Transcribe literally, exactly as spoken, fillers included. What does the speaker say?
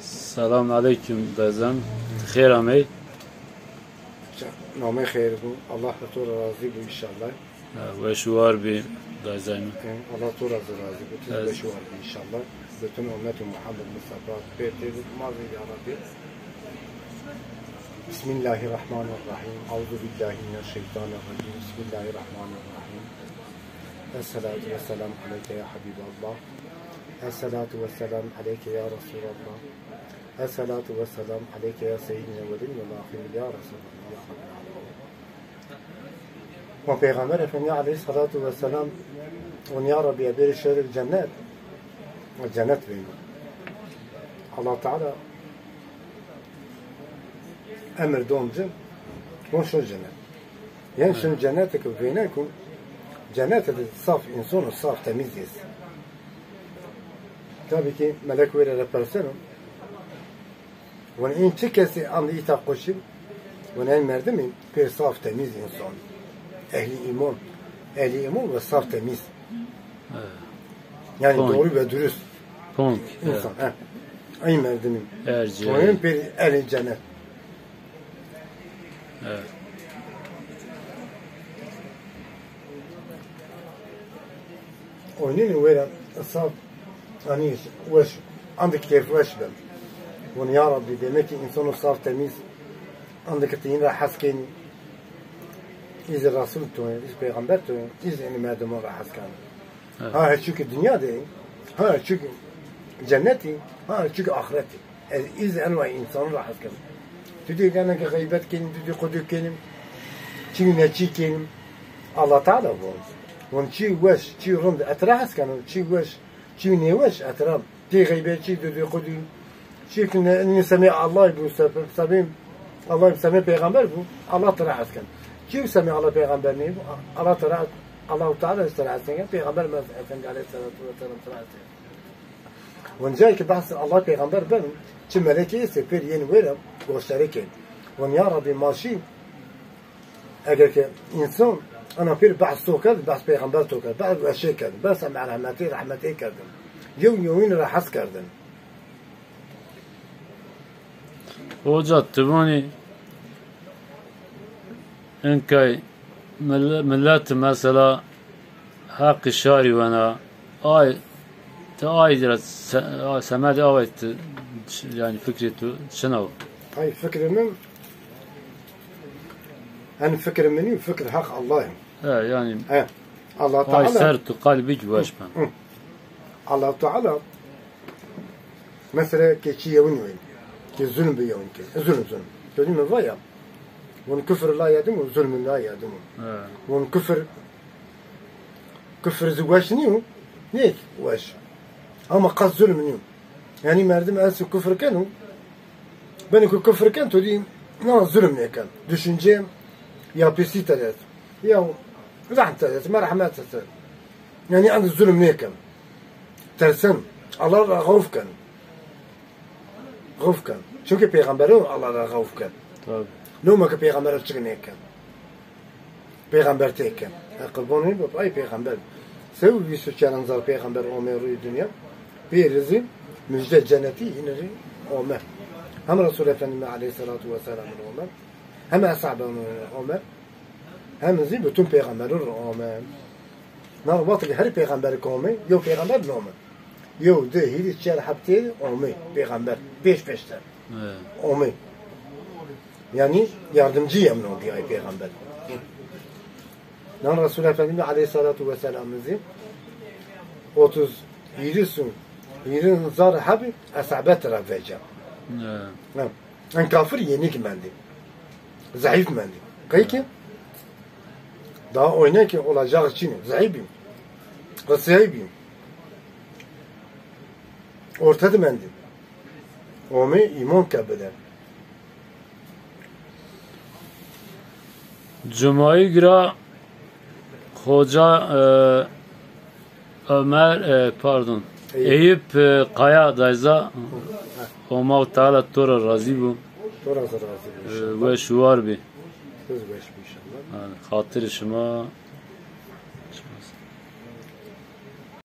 Selam aleyküm dayzem. Xêr amey. Namê xêr bû. Allah li to razî bû înşallah. Ha, weş û war bî dayzay mi. Allah to ra zî razî bû. Tu zî weş û war bî înşallah. Bütün ümmet-i Muhammed Mustafa pê tê bû. Ma zî ya Rabbi. Bismillahirrahmanirrahim. Euzu billahi mineşşeytanirracim. Bismillahirrahmanirrahim. Esselatu vesselam aleyke ya Habiballah. Esselatu vesselam aleyke ya Resulallah. Esselatu vesselam aleyke ya seyyidine velin ve ahirin ya Resulallah. Ya Rabbil alemin. Ma Peyxamber Efendi aleyhissalatu vesselam vûn ya Rabbi, ez bêrî şêrî cennet. Cennet veyno. Allah Teala emir don ci, vûn şo cennet. Yanî şin cennete ke vêneno, cennete de saf însan û saf temîz est. Tabî ki melek wêre ra perseno. Vûn în çi kesî andi îta qoşî? Vûn en merdimî pêr saf temîz însan. Ehlî îman. Ehlî îman ve saf temîz. Yanî doğru ve dürüst însan. He. Ay merdimî. Vûn pêr ehlî cennet. Oynîn wêra saf, hanî weş, andik keyfweş ben. Vûn ya Rabbî, demek ki însan o saf temîz, andik ti în ra hes kenî. Îz Resul to, îz Peyxamber to, îz enî merdiman ra hes kenî. Ha, çunke dinya de, ha, çunke cennetî, ha, çunke axretî. Ez îz enwa însan ra hes kenî. Tu dî gene ki xeybet kenî, tu dî qudû kenî, çî neçî kenî. Allah Teala vûn. Vûn çî weş, çî rind, ez ti ra hes kenî, çî weş, çî nêweş, ez ti ra. Ti xeybetçî, tu dî qudû. Çî ki ne, ne semê Allah bû, se-, semê Allah, semê Peyxamber bû, Allah ti ra hes kenî. Çî semê Allah Peyxamber nêbû, Allah ti ra, Allahu Teala ti ra hes kenî, Peyxamber Efendi aleyhissalatu vesselam ti ra hes kenî. Vûn cayê ki behs Allah Peyxamber ben, çi melekî estê pêr yên wêra goştarî kên. Vûn ya Rabbî ma şî, eger ki însan ana pêr behs to kerd, behs Peyxamber to kerd, behs weşê kerd, behs merhemetê, rehmetê kerdin. Yew yewîn ra hes kerdin. Hoca, ti vanî inkay mil-, millet mesela heqî şarî wena, ay, ti ay ra se-, a, semedê away ti, yanî fikrê tu çina o? Ay fikrê min, en fikrê min nîyo, fikr Heq Allah yo. He, yanî. He. Allah Teala. Ay ser tu qalbî ki weş ben. Hı. Allah Teala mesela ke çi yewin yewin. Ke zulm bi yewin ke. Zulm, zulm. Dedim mi vaya. Vûn kufr la yedim û zulm la yedim. He. Vûn kufr, kufr zî weş nîyo. Nê weş. Ama qas zulm nîyo. Yanî merdim ez kufr keno. Benî ku kufr ken, tu dî na zulm nêken. Düşünce ya pisî tede est. Ya rehm tede est, merhemet tede est. Yanî andi zulm nêken. Tersen. Allah ra xewf ken. Xewf ken. Çunke peyxambero Allah ra xewf ken. Tabî. Noma ke peyxambero çik nêken. Peyxamber têken. E, qurbanî bib, ay peyxamber. Sew vîst û çar hezar peyxamber ome rûyê dinya. Pêrî zî mujde cennetî hînî rî ome. Hem Resul Efendimî aleyhisselatu vesselam rî ome. Hem eshabê ome. Hem zî bütün peyxamberû rî ome. Na wext ki her peyxamber ki ome, yew peyxamber nome. Yew, di, hîrî, çar, heftê ome peyxamber. Pêş pêşter. He. Ome. Yanî yardımcı yemno bîyay peyxamber. Nan Resul Efendimî aleyhissalatu vesselam zî otuz, hîrî sun, hîrî zar hebî eshabet ra veca. He. He. En kafir yenik mendî. Zayıf mendî. Qey ki daha oyna ki olacak çin. Zayıf bî. Qisey bî. Orte de mendî. Ome îman ke bide. Cumayî gira Xoca, e, Ömer, e, pardon. Eyüp. Eyüp, e, Kaya dayza. Hı. Allahu Teala to ra razî bo. To ra razî bo. E, inşallah. Weş û war bî. Biz weş bî inşallah. Ha, xatirê şima.